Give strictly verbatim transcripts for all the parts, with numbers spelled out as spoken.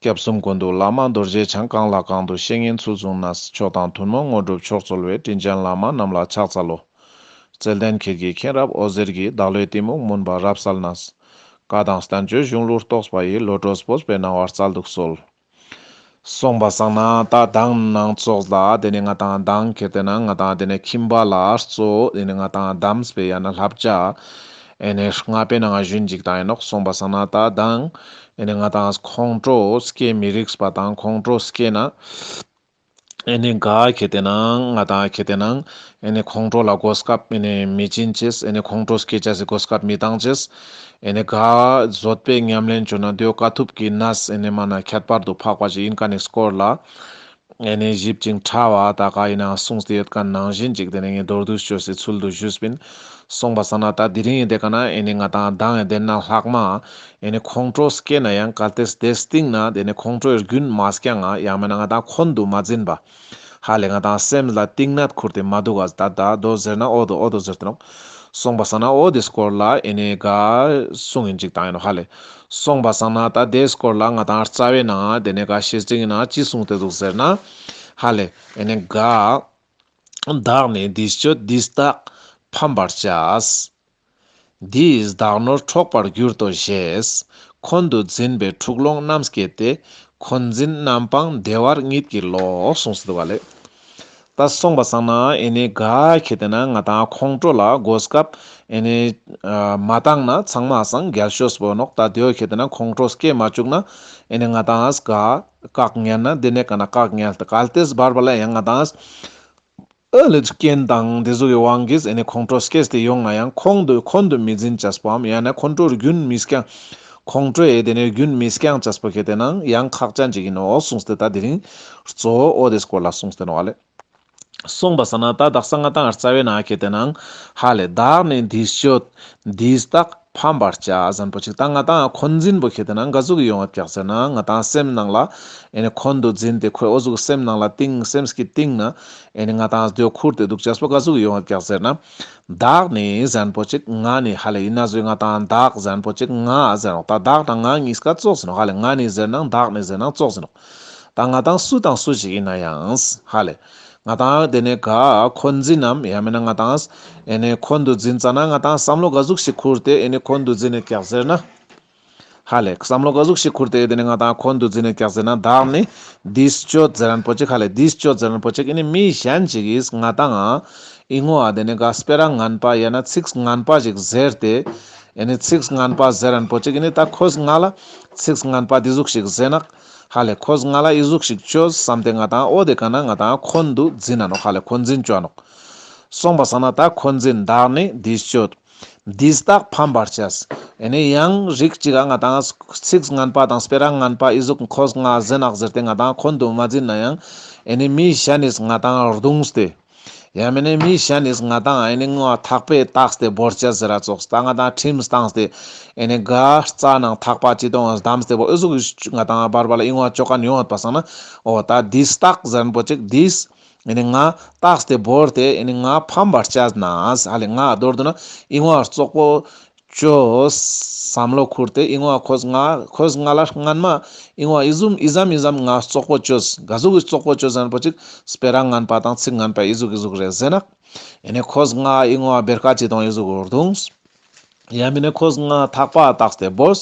སྐྱབས་གསུམ་ཀུན་འདུས་བླ་མ་རྡོ་རྗེ་འཆང་། གང་ལ་གང་འདུལ་བཤེས་གཉེན་ཚུལ་བཟུང་ནས། མཆོག་དང་ཐུན་མོང་དངོས་གྲུབ་མཆོག་སྩོལ་བའི། དྲིན་ཅན་བླ་མ་རྣམས་ལ་ཕྱག་འཚལ་ལོ། བརྩེ་ལྡན་ཁྱེད་ཀྱི་མཁྱེན་རབ་འོད་ཟེར་གྱིས། བདག་བློའི་གཏི་མུག་མུན་པ་རབ་བསལ་ནས། བཀའ་དང་བསྟན་བཅོས་གཞུང་ལུགས་རྟོགས་པ་ཡི། བློ་གྲོས་སྤོབས་པའི་སྣང་བ་སྩལ་དུ་གསོལ། སོང་པ་སང་ན་ད་མདང་ནང་ཙོགས་ལ་དེ་ནས་ང་ཏང་མདང་ཁྱེར་ཏེ་ན་ང་ཏང་དེ་ནས་ཁྱིམ་པ་ལ་གཙོ་དེ་ནས་ང་ཏང་གདམས་པའི་ཡང་ན་བསླབ་བྱ་ཨེ་ནས་ལྔ་པའི་ནང་ང་ཞུན་ཅིག་ཏང་ཡིན་ནོག། སོང་པ་སང་ན་ད་མདང་ཨེ་ནས་ང་ཏང་ཁོང་ཁྲོ་སྐྱེ་མི་རིགས་པ་དང་ཁོང་ཁྲོ་སྐྱེ་ན་ཨེ་ནས་ག་ཁྱེར་ཏེ་ན་ང་ཏང་ཁྱེར་ཏེ་ན་ཨེ་ནས་ཁོང་ཁྲོ་ལ་གོ་སྐབས་ཨེ་ནས་མི་སྦྱིན་ཅེས། ཨེ་ནས་ཁོང་ཁྲོ་སྐྱེ་ཅེས་སི་གོ་སྐབས་མི་བཏང་ཅེས། ཨེ་ནས་ག་བཟོད་པའི་ཉམས་ལེན་བཅོ་ན་དེའོ་དཀའ་ཐུབ་ཀྱི་གནས་ཨེ་ནས་མ་ན་ཁྱད་པར་དུ་འཕགས་པ་ཞིག་ཡིན་མཁན་ནི་སྐོར་ལ་ཨེ་ནས་ཞིབ་ཅིང་ཕྲ་བ་ད་ག་ཡིན་ན་གསུངས་ཏེ་ཡོད་མཁན་ནང་བཞིན་ཅིག་དེ་ནས་ངས་མདོར་བསྡུས་བཅོས་སི་ཚུལ་དུ་ཞུས་པིན། སོང་པ་སང་ན་ད་དེ་རིང་ཡིན་དེ་ག་ན་ཨེ་ནས་ང་ཏང་མདང་ཡིན་དེ་ན་ལྷག་མ་ཨེ་ནས་ཁོང་ཁྲོ་སྐྱེ་ན་ཡང་གལ་ཏེ་དེ་སྟིང་ན་དེ་ནས་ཁོང་ཁྲོའི་རྒྱུན་མ་སྐྱང་ང་ཡང་མིན་ན་ང་ཏང་འཁོན་དུ་མ་འཛིན་པ། ཧ་ལེ་ང་ཏང་སེམས་ལ་གཏིང་ནད་ཁུར་ཏེ་མ་འདུག་ག་ད་ད་དོ་ཟེར་ན་འོ་དོ་འོ་དོ་ཟེར་ཏེ་ནོག། སོང་པ་སང་ན་འོ་དེ་སྐོར་ལ་ཨེ་ནས་ག་གསུངས་ཡིན་ཅིག་ཏང་ཡིན་ནོག་ཧ་ལེ། སོང་པ་སང་ན་ད་དེ་སྐོར་ལ་ང་ཏང་རྩ་བའི་ནང་དེ་ནས་ག་ཤེས་ཅིག་ཡིན་ན་ཅི་གསུངས་ཏེ་འདུག་ཟེར་ན་ཧ་ལེ་ཨེ་ནས་ག་བདག་ནི་འདིས་སྤྱོད་འདིས་བརྟག་ཕམ་པར་བྱ། འདིས་བདག་ནོར་འཕྲོག་པར་གྱུར་ཏོ་ཞེས། འཁོན་དུ་འཛིན་པའི་འཁྲུག་ལོང་རྣམས་བསྐྱེད་དེ། འཁོན་འཛིན་རྣམ་སྤངས་བདེ་བར་གཉིད་ཀྱིས་ལོག། གསུངས་སུ་འདུག་པ་ལེ། ད་སོང་པ་སང་ན་ཨེ་ནས་ག་ཁྱེར་ཏེ་ན་ང་ཏང་ཁོང་ཁྲོ་ལ་གོ་སྐབས་ཨེ་ནས་མ་བཏང་ན་ཚང་མ་སང་རྒྱལ་ཤོས་པོ་ནོག། ད་དེའོ་ཁྱེར་ཏེ་ན་ཁོང་ཁྲོ་སྐྱེ་མ་བཅུག་ན་ཨེ་ནས་ང་ཏང་ཨ་ག་བཀག་ཉལ་ན་དེ་ནས་ག་ན་བཀག་ཉལ་ཏེ་གལ་ཏེ་བར་བ་ལ་ཡང་ང་ཏང་ཨ་ལས་རྐྱེན་དང་དེ་ཟུག་གི་དབང་གིས་ཨེ་ནས་ཁོང་ཁྲོ་སྐྱེས་ཏེ་ཡོང་ན་ཡང་ཁོང་དུ་འཁོན་དུ་མི་འཛིན་ཅེས་པོའམ་ཡང་ན་ཁོང་ཁྲོ་རྒྱུན་མི་སྐྱང་། ཁོང་ཁྲོ་ཨེ་དེ་ནས་རྒྱུན་མི་སྐྱང་ཅེས་པོ་ཁྱེར་ཏེ་ན་ཡང་ཁག་ཅན་ཅིག་ཡིན་ནོག་གསུངས་ཏེ་ད་དེ་རིང་གཙོ་བོ་འོ་དེ་སྐོར་ལ་གསུངས་ཏེ་ནོག་ཨ་ལེ། སོང་པ་སང་ན་ད་དག་ས་ང་ཏང་རྩ་བའི་ནང་ཁྱེར་ཏེ་ན་ཧ་ལེ་བདག་ནི་འདིས་སྤྱོད་འདིས་བརྟག་ཕམ་པར་བྱ་ཟེར་མཁན་པོ་ཅིག། ད་ང་ཏང་འཁོན་འཛིན་པོ་ཁྱེར་ཏེ་ན་ག་ཟུག་གི་ཡོང་བ་ཀྱག་ཟེར་ན་ང་ཏང་སེམས་ནང་ལ་ཨེ་ནས་འཁོན་དུ་འཛིན་ཏེ་ཁོའི་འོ་ཟུག་སེམས་ནང་ལ་གཏིང་སེམས་ཀྱི་གཏིང་ན་ཨེ་ནས་ང་ཏང་དེའོ་ཁུར་ཏེ་འདུག་ཅེས་པོ་ག་ཟུག་གི་ཡོང་བ་ཀྱག་ཟེར་ན། བདག་ནི་ཟེར་མཁན་པོ་ཅིག་ང་ནི་ཧ་ལེ་ཡིན་ན་ཟོས་ང་ཏང་བདག་ཟེར་མཁན་པོ་ཅིག་ང་ཟེར་ནོག། ད་བདག་དང་ང་གཉིས་ཀ་ཙོགས་ཟེར་ནོག། ཧ་ལེ་ང་ནི་ཟེར་ནང་བདག་ནི་ཟེར་ནང་ཙོགས་ཟེར་ནོག། ད་ང་ཏང་སུ་དང་སུ་ཞིག་ཡིན་ན་ཡང་ཧ་ལེ། ང་ཏང་དེ་ནས་ག་འཁོན་འཛིན་ནམ་ཡང་མིན་ན་ང་ཏང་ཨེ་ནས་འཁོན་དུ་འཛིན་ཙ་ན་ང་ཏང་བསམ་བློ་ག་ཟུག་ཞིག་ཁུར་ཏེ་ཨེ་ནས་འཁོན་དུ་འཛིན་ནས་ཀྱག་ཟེར་ན། ཧ་ལེ་བསམ་བློ་ག་ཟུག་ཞིག་ཁུར་ཏེ་དེ་ནས་ང་ཏང་འཁོན་དུ་འཛིན་ནས་ཀྱག་ཟེར་ན་བདག་ནི་འདིས་སྤྱོད་ཟེར་མཁན་པོ་ཅིག་ཧ་ལེ་འདིས་སྤྱོད་ཟེར་མཁན་པོ་ཅིག་ཨེ་ནས་མི་གཞན་ཅིག་གིས་ང་ཏང་ཨི་ངོ་ཨ་དེ་ནས་ག་སྤེ་ར་ངན་པ་ཡང་ན་ཚིག་ངན་པ་ཞིག་ཟེར་ཏེ་ཨེ་ནས་ཚིག་ངན་པ་ཟེར་མཁན་པོ་ཅིག་ཨེ་ནས་ད་ཁོས་ང་ལ་ཚིག་ངན་པ་འདི་ཟུག་ཞིག་ཟེར་ན། ཧ་ལེ་ཁོས་ང་ལ་ཨི་ཟུག་ཞིག་བཅོས་བསམ་སྟེ་ང་ཏང་འོ་དེ་ག་ན་ང་ཏང་འཁོན་དུ་འཛིན་ན་ནོག། ཧ་ལེ་འཁོན་འཛིན་བཅོ་ནོག། སོང་པ་སང་ན་ད་འཁོན་འཛིན་བདག་ནི་འདིས་སྤྱོད། འདིས་བརྟག་ཕམ་པར་བྱ། ཨེ་ནས་ཡང་རིགས་གཅིག་ག་ང་ཏང་ཚིག་ངན་པ་དང་སྤེ་ར་ངན་པ་ཨི་ཟུག་ཁོས་ང་ཟེར་ནག་ཟེར་ཏེ་ང་ཏང་འཁོན་དུ་མ་འཛིན་ན་ཡང་ཨེ་ནས་མི་གཞན་ནིས་ང་ཏང་རྡུངས་ཏེ། ཡང་མེན་ན་མི་གཞན་ནིས་ང་ཏང་ཨེ་ནི་ངོ་ཐག་པས་བཏགས་ཏེ་བོར་ཅེས་ཟེར་ར་ཙོགས། ད་ང་ཏང་ཁྲིམས་བཏང་སྟེ་ཨེ་ནི་ག་རྩ་ནང་ཐག་པ་ཅི་གཏོང་བསྡམས་ཏེ་བོར་ཨེ་ཟུག་གི་ང་ཏང་བར་བར་ལ་ཨི་ངོ་ཅོ་མཁན་ཡོང་བ་སང་ན། འོ་ད་འདིས་བརྟག་ཟེར་མཁན་པོ་ཅིག་འདིས་ཨེ་ནི་ང་བརྟགས་ཏེ་བོར་ཏེ་ཨེ་ནི་ང་ཕམ་པར་བྱས་ན། ཧ་ལེ་ང་མདོར་བསྡུ་ན་ཨི་ངོ་བཙོག་པོ་བཅོས་བསམ་བློ་ཁུར་ཏེ་ཨི་ངོ་ཁོས་ང་ཁོས་ང་ལ་སྔན་མ་ཨི་ངོ་ཨི་ཟུམ་ཨི་ཙམ་ཨི་ཙམ་ང་བཙོག་པོ་བཅོས། ག་ཟུག་གི་བཙོག་པོ་བཅོས་ཟེར་མཁན་པོ་ཅིག་སྤེ་ར་ངན་པ་དང་ཚིག་ངན་པ་ཨི་ཟུག་ཨི་ཟུག་རེད་ཟེར་ན། ཨེ་ནི་ཁོས་ང་ཨི་ངོ་བེར་ཀ་ཅི་གཏོང་ཨི་ཟུག་རྡུངས། ཡང་མེན་ན་ཁོས་ང་ཐག་པ་བཏགས་ཏེ་བོར།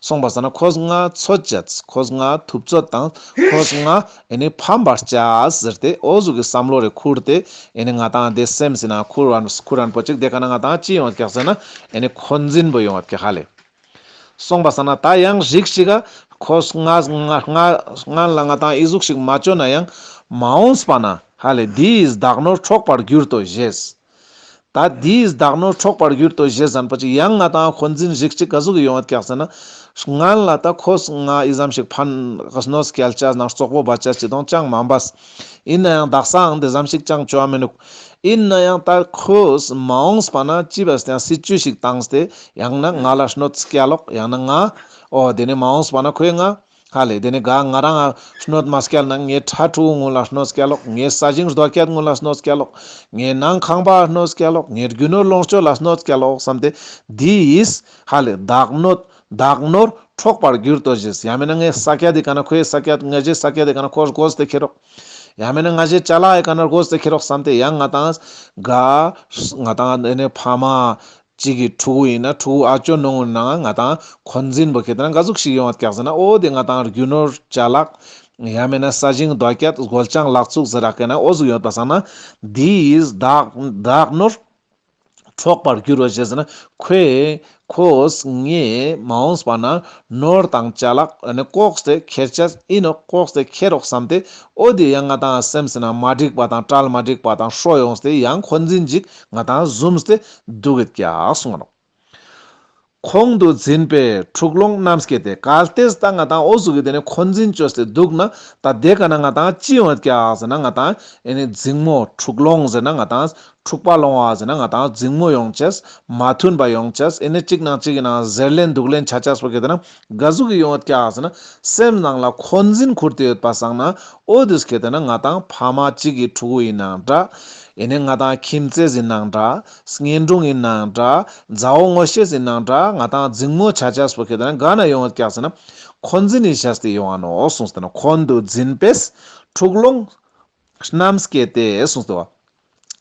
སོང་པ་སང་ན་ཁོས་ང་ཚོད་བཅད། ཁོས་ང་ཐུབ་ཚོད་བཏང་། ཁོས་ང་ཨེ་ནི་ཕམ་པར་བྱས་ཟེར་ཏེ་འོ་ཟུག་གི་བསམ་བློ་རེ་ཁུར་ཏེ་ཨེ་ནི་ང་ཏང་དེ་སེམས་སི་ནང་ཁུར་བ་ཁུར་མཁན་པོ་ཅིག་དེ་ག་ན་ང་ཏང་ཅི་ཡོང་བ་ཀྱག་ཟེར་ན་ཨེ་ནི་འཁོན་འཛིན་པོ་ཡོང་བ་ཀྱག་ཧ་ལེ། སོང་པ་སང་ན་ད་ཡང་རིགས་ཤིག་ག་ཁོས་ང་ང་ང་སྔན་ལ་ང་ཏང་ཨི་ཟུག་ཞིག་མ་བཅོས་ན་ཡང་མ་འོངས་པ་ན་ཧ་ལེ་འདིས་བདག་ནོར་འཕྲོག་པར་གྱུར་ཏོ་ཞེས། ད་འདིས་བདག་ནོར་འཕྲོག་པར་གྱུར་ཏོ་ཞེས་ཟེར་མཁན་པོ་ཅིག་ཡང་ང་ཏང་འཁོན་འཛིན་རིགས་ཅིག་ག་ཟུག་གི་ཡོང་བ་ཀྱག་ཟེར་ན། སྔན་ལ་ད་ཁོས་ང་ཨི་ཙམ་ཞིག་ཕན་གནོད་སྐྱེལ་ཅེས་ནང་བཙོག་པོ་བ་ཅེས་ཅི་གཏོང་ཅང་མ་འབད། ཡིན་ན་ཡང་དག་སའང་དེ་ཙམ་ཞིག་ཅང་བཅོ་བ་མི་ནུག། ཡིན་ན་ཡང་ད་ཁོས་མ་འོངས་པ་ན་ཅི་བས་ཀྱང་སྲིད་ཇུས་ཤིག་བཏང་སྟེ་ཡང་ན་ང་ལ་གནོད་སྐྱེལ་ལོག། ཡང་ན་ང་འོ་དེ་ནི་མ་འོངས་པ་ན་ཁོས་ང་ཧ་ལེ་དེ་ནི་ག་ང་རང་ང་གནོད་མ་སྐྱེལ་ན་ངའི་ཕྲུ་གུ་ངུ་ལ་གནོད་སྐྱེལ་ལོག། ངའི་ས་ཞིང་རྡོ་སྐྱེད་ངུ་ལ་གནོད་སྐྱེལ་ལོག། ངའི་ནང་ཁང་པ་གནོད་སྐྱེལ་ལོག། ངའི་རྒྱུ་ནོར་ལོངས་སྤྱོད་ལ་གནོད་སྐྱེལ་ལོག་བསམ་སྟེ་འདིས་ཧ་ལེ་བདག་གནོད་ བདག་ནོར་འཕྲོག་པར་གྱུར་ཏོ་ཞེས། ཡང་མེན་ན་ངའི་ས་ཀྱད་དེ་ཀ་ན་ཁོའི་ས་ཀྱད་ང་ཞའི་ས་ཀྱད་དེ་ཀ་ན་ཁོ་རྒོས་ཏེ་ཁྱེར་རོག། ཡང་མེན་ན་ང་ཞའི་ཅ་ལག་ཡི་ཀ་ན་རྒོས་ཏེ་ཁྱེར་རོག་བསམ་སྟེ་ཡང་ང་ཏང་ག་ང་ཏང་ཨེ་ནེ་ཕ་མ་གཅིག་གི་ཕྲུ་གུ་ཡིན་ན་ཕྲུ་གུ་ཨ་ཅོ་ནོ་ཡིན་ན་ང་ཏང་འཁོན་འཛིན་པོ་ཁེ་ཏེ་ན་ག་ཟུག་ཞིག་ཡོང་བ་ཀྱག་ཟེར་ན། འོ་དེ་ང་ཏང་རྒྱུ་ནོར་ཅ་ལག་ཡང་མེན་ན་ས་ཞིང་རྡོ་སྐྱེད་སྒོ་ལྕང་ལག་ཚུགས་ཟེར་རག་གི་ན་འོ་ཟུག་ཡོད་པ་སང་ན་འདིས་བདག་བདག་ནོར་འཕྲོག་པར་འགྱུར་རོ་ཞེས་ཟེར་ན། ཁོས་ཁོས་ངས་མ་འོངས་པ་ན་ནོར་དང་ཅ་ལག་ཨ་ནི་ལྐོག་སྟེ་ཁྱེར་ཅེས་ཨིན་ནོག། ལྐོག་སྟེ་ཁྱེར་རོག་བསམ་སྟེ་འོ་དེ་ཡང་ང་ཏང་སེམས་སི་ནང་མ་འགྲིག་པ་དང་གྲལ་མ་འགྲིག་པ་དང་ཧྲོ་ཡོངས་ཏེ་ཡང་འཁོན་འཛིན་ཅིག་ང་ཏང་ཟུམ་སྟེ་འདུག་གེད་ཀྱག་གསུངས་ནོག། ཁོང་དུ་འཛིན་པས་འཁྲུག་ལོང་རྣམས་སྐྱེད་དེ། གལ་ཏེ་ད་ང་ཏང་འོ་ཟུག་གི་དེ་ནི་འཁོན་འཛིན་བཅོས་ཏེ་འདུག་ན་ད་དེ་ཀ་ན་ང་ཏང་ཅི་ཡོང་བ་ཀྱག་ཟེར་ན། ང་ཏང་ཨེ་ནི་འཛིང་མོ་འཁྲུག་ལོང་ཟེར་ན་ང་ཏང་འཁྲུག་པ་སློང་བ་ཟེར་ན་ང་ཏང་འཛིང་མོ་ཡོང་ཅེས། མ་མཐུན་པ་ཡོང་ཅེས། ཨེ་ནི་གཅིག་ནང་གཅིག་གི་ནང་ཟེར་ལེན་འདུག་ལེན་ཆ་ཅེས་པོ་ཁེ་ཏེ་ན་ག་ཟུག་གི་ཡོང་བ་ཀྱག་ཟེར་ན། སེམས་ནང་ལ་འཁོན་འཛིན་ཁུར་ཏེ་ཡོད་པ་སང་ན་འོ་དེས་ཁེ་ཏེ་ན་ང་ཏང་ཕ་མ་གཅིག་གི་ཕྲུ་གུ་ཡིན་ནའང་འདྲ། ཨེ་ནི་ང་ཏང་ཁྱིམ་མཚེས་ཡིན་ནའང་འདྲ། གཉེན་དྲུང་ཡིན་ནའང་འདྲ། མཛའ་བོ་ངོ་ཤེས་ཡིན་ནའང་འདྲ། ང་ཏང་འཛིང་མོ་ཆ་ཅེས་པོ་ཁེ་ཏེ་ན་ག་ན་ཡོང་བ་ཀྱག་ཟེར་ན། འཁོན་འཛིན་ནི་བྱས་ཏེ་ཡོང་ང་ནོག་གསུངས་ཏེ་ན། འཁོན་དུ་འཛིན་པས་འཁྲུག་ལོང་རྣམས་སྐྱེད་དེ་གསུངས་ཏེ་བ།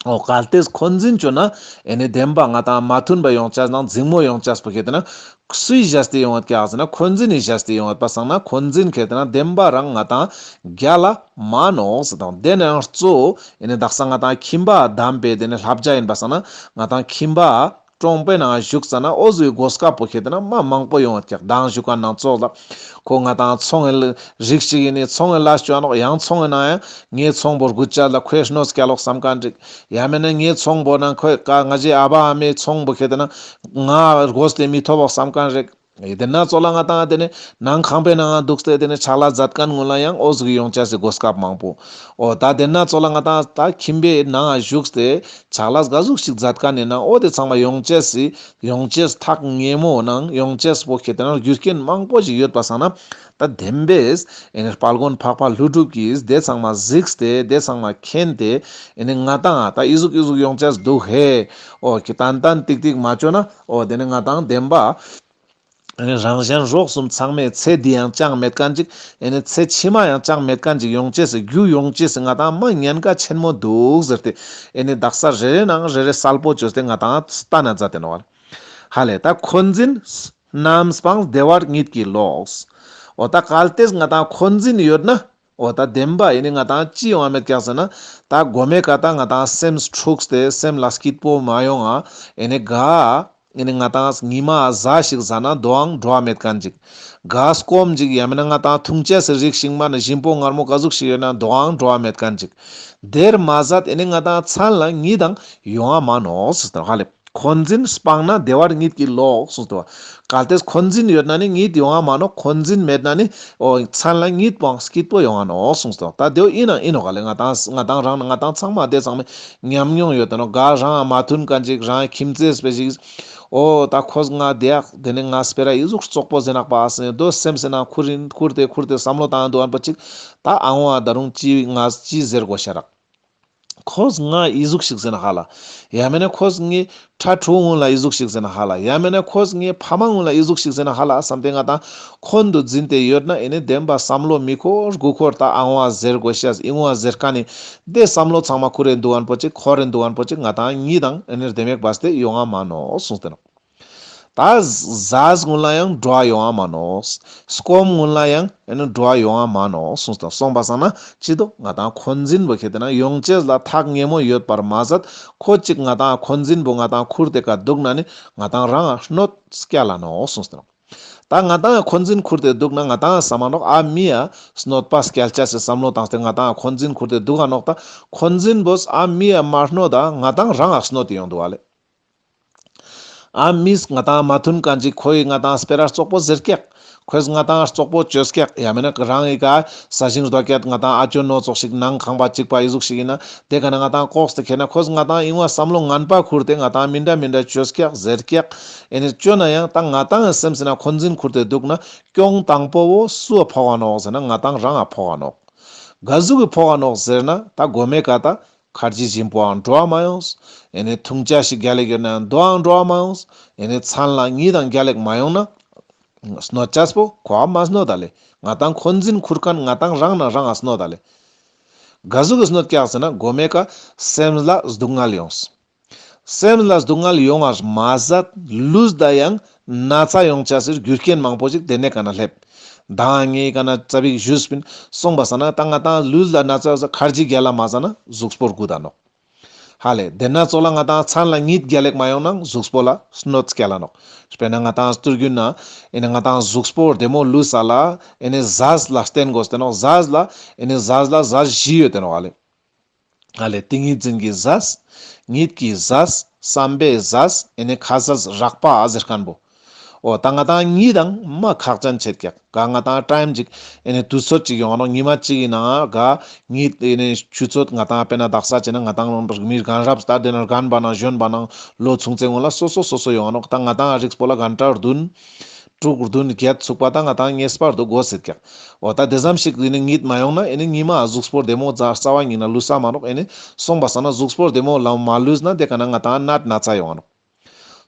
འོ་གལ་ཏེ་འཁོན་འཛིན་བཅོས་ན་ཨེ་ནི་བདེན་པ་ང་ཏང་མ་མཐུན་པ་ཡོང་ཅེས་དང་འཛིང་མོ་ཡོང་ཅེས་པོ་ཁེ་ཏེ་ན་སུའི་བྱས་ཏེ་ཡོང་བ་ཀྱག་ཟེར་ན། འཁོན་འཛིན་ནི་བྱས་ཏེ་ཡོང་བ་པ་སང་ན་འཁོན་འཛིན་ཁེ་ཏེ་ན་བདེན་པ་རང་ང་ཏང་རྒྱལ་ལ་མ་ནོག་ཟེར་དང་། དེ་ནས་ཡང་གཙོ་བོ་ཨེ་ནི་དག་ས་ང་ཏང་ཁྱིམ་པ་དམ་པའི་དེ་ནི་བསླབ་བྱ་ཡིན་པ་སང་ན་ང་ཏང་ཁྱིམ་པ་གྲོང་པའི་ནང་བཞུགས་ཙ་ན་འོ་ཟུག་གི་གོ་སྐབས་པོ་ཁེ་ཏེ་ན་མ་མང་པོ་ཡོང་བ་ཀྱག། མདང་ཞུ་ཁན་ནང་ཙོགས་ལ་ཁོ་ང་ཏང་ཚོང་གི་རིགས་ཤིག་ཡིན་ནི་ཚོང་གི་ལས་བཅོ་ནོག། ཡང་ཚོང་གི་ནང་ཡང་ངའི་ཚོང་པོ་རྒུད་ཅེས་ལ་ཁོས་གནོད་སྐྱལ་ལོག་བསམ་ཁན་རིགས། ཡང་མེན་ན་ངའི་ཚོང་པོ་ནང་ཁོས་ཀ་ང་ཞའི་ཨ་བ་ཨ་མའི་ཚོང་པོ་ཁེ་ཏེ་ན་ང་རྒོས་ཏེ་མི་ཐོབ་བོག་བསམ་ཁན་རིགས། དེ་ན་ཙོགས་ལ་ང་ཏང་དེ་ནི་ནང་ཁང་པའི་ནང་འདུག་སྟེ་དེ་ནི་ཕྱག་ལས་མཛད་ཁན་ངོ་ལ་ཡང་འོ་ཟུག་ཡོང་ཅེས་སི་གོ་སྐབས་མང་པོ། འོ་ད་དེ་ན་ཙོགས་ལ་ང་ཏང་ད་ཁྱིམ་པའི་ནང་བཞུགས་ཏེ་ཕྱག་ལས་ག་ཟུག་ཞིག་མཛད་ཁན་ཡིན་ན་འོ་དེ་ཚང་མ་ཡོང་ཅེས་སི་ཡོང་ཅེས་ཐག་ཉེ་མོ་ནང་ཡོང་ཅེས་པོ་ཁེ་ཏེ་ན་རྒྱུ་རྐྱེན་མང་པོ་ཞིག་ཡོད་པ་སང་ན། ད་བདེན་པས་ཨེ་ནི་དཔལ་མགོན་འཕགས་པ་ཀླུ་སྒྲུབ་ཀྱིས་དེ་ཚང་མ་གཟིགས་ཏེ་དེ་ཚང་མ་མཁྱེན་ཏེ་ཨེ་ནི་ང་ཏང་ད་ཨི་ཟུག་ཨི་ཟུག་ཡོང་ཅེས་འདུག་ཧེ། འོ་ཁེ་ཏན་ཏན་ཏིག་ཏིག་མ་བཅོས་ན་འོ་དེ་ནི་ང་ཏང་བདེན་པ་ཨེ་ནི་རང་གཞན་རོགས་གསུམ་ཚང་མའི་ཚེ་འདི་ཡང་ཅང་མེད་ཁན་ཅིག། ཨེ་ནི་ཚེ་ཕྱི་མ་ཡང་ཅང་མེད་ཁན་ཅིག་ཡོང་ཅེས་སི་རྒྱུ་ཡོང་ཅེས་སི་ང་ཏང་མ་ཉེན་ཁ་ཆེན་མོ་འདུག་ཟེར་ཏེ་ཨེ་ནི་དག་ས་རེ་རེ་ནང་རེ་རེ་གསལ་པོ་བཅོས་ཏེ་ང་ཏང་ལྟ་ན་མཛད་དེ་ནོག་ཧ་ལེ། ད་འཁོན་འཛིན་རྣམ་སྤངས་བདེ་བར་གཉིད་ཀྱིས་ལོག། འོ་ད་གལ་ཏེ་ང་ཏང་འཁོན་འཛིན་ཡོད་ན། འོ་ད་བདེན་པ་ཨེ་ནི་ང་ཏང་ཅི་ཡོང་བ་མེད་ཀྱག་ཟེར་ན། ད་གོ་མའི་ཀ་ད་ང་ཏང་སེམས་འཁྲུགས་ཏེ་སེམས་ལ་སྐྱིད་པོ་མ་ཡོང་ང་། ཨེ་ནི་ག་ཨེ་ནི་ང་ཏང་ཉི་མ་གཟའ་ཞིག་ཟ་ན་དོའང་འགྲོ་བ་མེད་ཁན་ཅིག། ག་སྐོམ་ཅིག་ཡང་མེན་ན་ང་ཏང་འཐུང་ཅེས་སི་རིགས་ཤིག་མ་ནི་ཞིམ་པོ་མངར་མོ་ག་ཟུག་ཞིག་ཡོད་ན་དོའང་འགྲོ་བ་མེད་ཁན་ཅིག། དེར་མ་ཟད་ཨེ་ནི་ང་ཏང་མཚན་ལ་གཉིད་དང་ཡོང་བ་མ་ནོག་ཟེར་ཏེ་ཧ་ལེ། འཁོན་འཛིན་སྤངས་ན་བདེ་བར་གཉིད་ཀྱིས་ལོག་གསུངས་ཏེ། གལ་ཏེ་འཁོན་འཛིན་ཡོད་ན་ནི་གཉིད་ཡོང་ང་མ་ནོག། འཁོན་འཛིན་མེད་ན་ནི་འོ་མཚན་ལ་གཉིད་པོའང་སྐྱིད་པོ་ཡོང་ང་ནོག་གསུངས་ཏེ། ད་དེའོ་ཨིན་ན་ཨིན་ནོག་ག་ལེ། ང་ཏང་ང་ཏང་རང་ང་ཏང་ཚང་མ་དེ་ཚང་མའི་ཉམས་མྱོང་ཡོད་དེ་ནོག། ག་རང་མ་མཐུན་ཁན་ཅིག་རང་ཁྱིམ་མཚེས་པའི་ཞིག། འོ་ད་ཁོས་ང་དེ་ཡག་དེ་ནི་ང་སྤེ་ར་ཨི་ཟུག་རྩོག་པོ་ཟེར་ནག་པ་ཨ་སེ་དོ་སེམས་སེ་ན་ཁུར་ཨིན་ཁུར་ཏེ་ཁུར་ཏེ་བསམ་བློ་བཏང་འདུག་ཨན་པོ་ཅིག། ད་ཨ་ངོ་ཨ་ད་རུང་ཅི་ང་ཅི་ཟེར་དགོས་ཤ་རག། ཁོས་ང་ཨི་ཟུག་ཞིག་ཟེར་ན་ཧ་ལ། ཡང་མེན་ན་ཁོས་ངའི་ཕྲུ་གུ་གུན་ལ་ཨི་ཟུག་ཞིག་ཟེར་ན་ཧ་ལ། ཡང་མེན་ན་ཁོས་ངའི་ཕ་མ་གུན་ལ་ཨི་ཟུག་ཞིག་ཟེར་ན་ཧ་ལ་བསམ་སྟེ་ང་ཏང་འཁོན་དུ་འཛིན་ཏེ་ཡོད་ན་ཨེ་ནི་བདེན་པ་བསམ་བློ་མི་འཁོར་དགུ་འཁོར་ད་ཨ་ངོ་ཨ་ཟེར་དགོས་ཤ་ཨི་ངོ་ཨ་ཟེར་ཁན་ནི་དེ་བསམ་བློ་ཚང་མ་ཁུར་རེ་འདུག་ཨན་པོ་ཅིག་འཁོར་རེ་འདུག་ཨན་པོ་ཅིག་ང་ཏང་གཉིད་དང་ཨེ་ནི་བདེ་མེད་པ་སྟེ་ཡོང་ང་མ་ནོག་གསུངས་ཏེ་ནོག། ད་ཟས་གུན་ལ་ཡང་བྲོ་བ་ཡོང་ང་མ་ནོག། སྐོམ་གུན་ལ་ཡང་ཨེ་ནི་བྲོ་བ་ཡོང་ང་མ་ནོག་གསུངས་ཏེ་སོང་པ་སང་ན་ཅི་དོ་ང་ཏང་འཁོན་འཛིན་པོ་ཁེ་ཏེ་ན་ཡོང་ཅེས་ལ་ཐག་ཉེ་མོ་ཡོད་པར་མ་ཟད་ཁོ་ཅིག་ང་ཏང་འཁོན་འཛིན་པོ་ང་ཏང་ཁུར་ཏེ་ཀ་འདུག་ན་ནི་ང་ཏང་རང་ང་གནོད་སྐྱལ་ལ་ནོག་གསུངས་ཏེ་ནོག། ད་ང་ཏང་འཁོན་འཛིན་ཁུར་ཏེ་འདུག་ན་ང་ཏང་བསམ་མ་ནོག་ཨ་མི་ཡ་གནོད་པ་སྐྱལ་ཅེས་སི་བསམ་བློ་བཏང་སྟེ་ང་ཏང་འཁོན་འཛིན་ཁུར་ཏེ་འདུག་ག་ནོག། ད་འཁོན་འཛིན་པོས་ཨ་མི་ཡ་མ་གནོད་ད་ང་ཏང་རང་ང་གནོད་དེ་ཡོང་འདུག་ཨ་ལེ། ཨ་མིས་ང་ཏང་མ་མཐུན་ཁན་ཅིག་ཁོའི་ང་ཏང་སྤེ་ར་རྩོག་པོ་ཟེར་ཀྱག། ཁོས་ང་ཏང་རྩོག་པོ་བཅོས་ཀྱག། ཡང་མེན་ན་རང་ངི་ཀ་ས་ཞིང་རྡོ་སྐྱེད་ང་ཏང་ཨ་ཅོ་ནོ་ཙོགས་ཤིག་ནང་ཁང་པ་གཅིག་པ་ཨི་ཟུག་ཤིག་ཨིན་ན་དེ་ཀ་ན་ང་ཏང་ལྐོག་སྟེ་ཁྱེར་ན་ཁོས་ང་ཏང་ཨི་ངོ་བསམ་བློ་ངན་པ་ཁུར་ཏེ་ང་ཏང་མི་འདྲ་མི་འདྲ་བཅོས་ཀྱག་ཟེར་ཀྱག། ཨེ་ནི་བཅོས་ན་ཡང་ད་ང་ཏང་སེམས་སི་ན་འཁོན་འཛིན་ཁུར་ཏེ་འདུག་ན་གྱོང་དང་པོ་བོ་སུ་ཕོག་ག་ནོག་ཟེར་ན་ང་ཏང་རང་ང་ཕོག་ག་ནོག། ག་ཟུག་གི་ཕོག་ག་ནོག་ཟེར་ན་ད་གོ་མའི་ཀ་ད་ཁར་ཇི་ཞིམ་པོའང་བྲོ་བ་མ་ཡོང་། ཨེ་ནི་འཐུང་ཅེས་ཤིག་རྒྱལ་ལེགས་ཡོད་ན་དོའང་བྲོ་བ་མ་ཡོང་། ཨེ་ནི་མཚན་ལ་གཉིད་དང་རྒྱལ་ལེགས་མ་ཡོང་ན། གནོད་ཅེས་པོ་ཁོ་ཨ་མ་གནོད་ད་ལེ། ང་ཏང་འཁོན་འཛིན་ཁུར་མཁན་ང་ཏང་རང་ན་རང་ང་གནོད་ད་ལེ། ག་ཟུག་གི་གནོད་ཀྱག་ཟེར་ན་གོ་མའི་ཀ་སེམས་ལ་སྡུག་བསྔལ་ཡོངས། སེམས་ལ་སྡུག་བསྔལ་ཡོང་བར་མ་ཟད་ལུས་ད་ཡང་ན་ཚ་ཡོང་ཅེས་སི་རྒྱུ་རྐྱེན་མང་པོ་ཞིག་དེ་ནེ་ཀ་ན་སླེབས། ད་ངའི་ཀ་ན་ཙ་པིག་ཞུས་པིན། སོང་པ་སང་ན་ད་ང་ཏང་ལུས་ལ་ན་ཚ་ཁར་ཇི་རྒྱལ་ལ་མ་ཟ་ན་གཟུགས་པོར་རྒུད་ད་ནོག། ཧ་ལེ། དེ་ན་ཙོགས་ལ་ང་ཏང་མཚན་ལ་གཉིད་རྒྱལ་ལེགས་མ་ཡོང་ན་གཟུགས་པོ་ལ་གནོད་སྐྱེལ་ལ་ནོག། དཔེར་ན་ང་ཏང་སྟོད་རྒྱུན་ན་ཨེ་ནི་ང་ཏང་གཟུགས་པོ་བདེ་མོ་ལུས་ས་ལ་ཨེ་ནི་ཟས་ལ་བརྟེན་དགོས་ཏེ་ནོག། ཟས་ལ་ཨེ་ནི་ཟས་ལ་ཟས་བཞི་ཡོད་དེ་ནོག་ཧ་ལེ། ཧ་ལེ། ཏིང་ངེ་འཛིན་གྱི་ཟས། གཉིད་ཀྱི་ཟས། བསམ་པའི་ཟས། ཨེ་ནི་ཁ་ཟས་རགས་པ་ཟེར་མཁན་པོ། འོ་ད་ང་ཏང་གཉིད་དང་མ་ཁག་ཅན་ཆེད་ཀྱག། ག་ང་ཏང་ཊའིམ་ཅིག་ཨེ་ནི་དུས་ཚོད་ཅིག་ཡོང་ང་ནོག། ཉི་མ་གཅིག་གི་ནང་ག་གཉིད་ཨེ་ནི་ཆུ་ཚོད་ང་ཏང་དཔེར་ན་དག་ས་ཅེ་ན་ང་ཏང་མི་རྒན་རབས་ད་དེ་ན་རྒན་པ་ནང་གཞོན་པ་ནང་ལོ་ཆུང་ཚེ་སྔོན་ལ་སོ་སོ་སོ་སོ་ཡོང་ང་ནོག། ད་ང་ཏང་རིགས་པོ་ལ་གན་ཊ་བདུན་དྲུག་བདུན་བརྒྱད་ཚུགས་པ་ད་ང་ཏང་ངེས་པར་དུ་དགོས་སེད་ཀྱག། འོ་ད་དེ་ཙམ་ཞིག་ཨེ་ནི་གཉིད་མ་ཡོང་ན་ཨེ་ནི་ཉི་མ་གཟུགས་པོ་བདེ་མོ་རྩ་བ་ཉིད་ན་ལུས་ས་མ་ནོག། ཨེ་ནི་སོང་པ་སང་ན་གཟུགས་པོ་བདེ་མོ་ལ་མ་ལུས་ན་དེ་ཀ་ན་ང་ཏང་ནད་ན་ཚ་ཡོང་ང་ནོག།